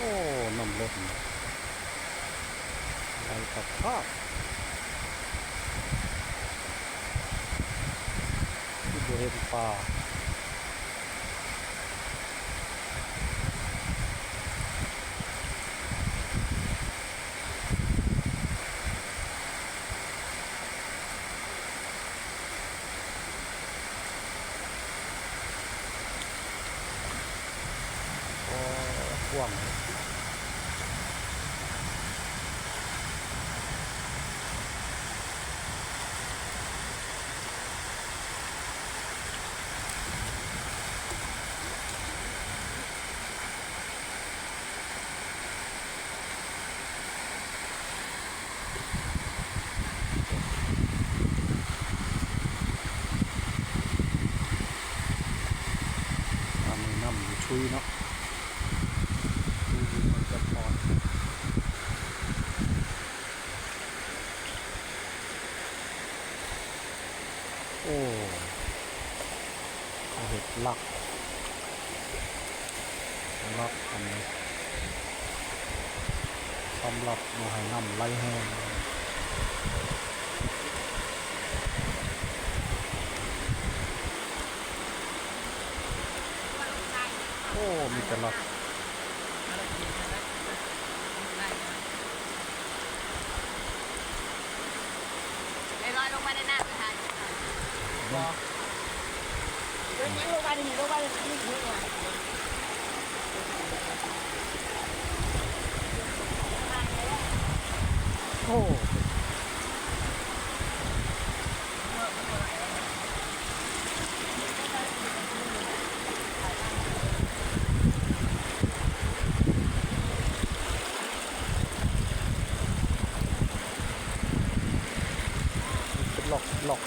ໂອ້ ນ້ຳລົ້ນ ໄຫຼຄັກໆ ຄືບໍ່ເຫັນປາ. ໂອ້ ກວ້າງ. ອັນນີ້ນ້ຳຢູ່ຊຸຍເນາະ ຢູ່ເມືອງຈຳພອນ. ໂອ້ ເຂົາເຮັດຫຼັກ ຫຼັກອັນນີ້ ສຳລັບບໍ່ໃຫ້ນ້ຳໄຫຼແຮງ. ໂອ້ ມີແຕ່ຫຼັກ. ເລີຍລອຍລົງມາໃນນ້ຳເລີຍ ເອີ ຍັງລົງມານີ້ ລົງມານີ້ ໂອ້ ເປັນລັອກ ລັອກ.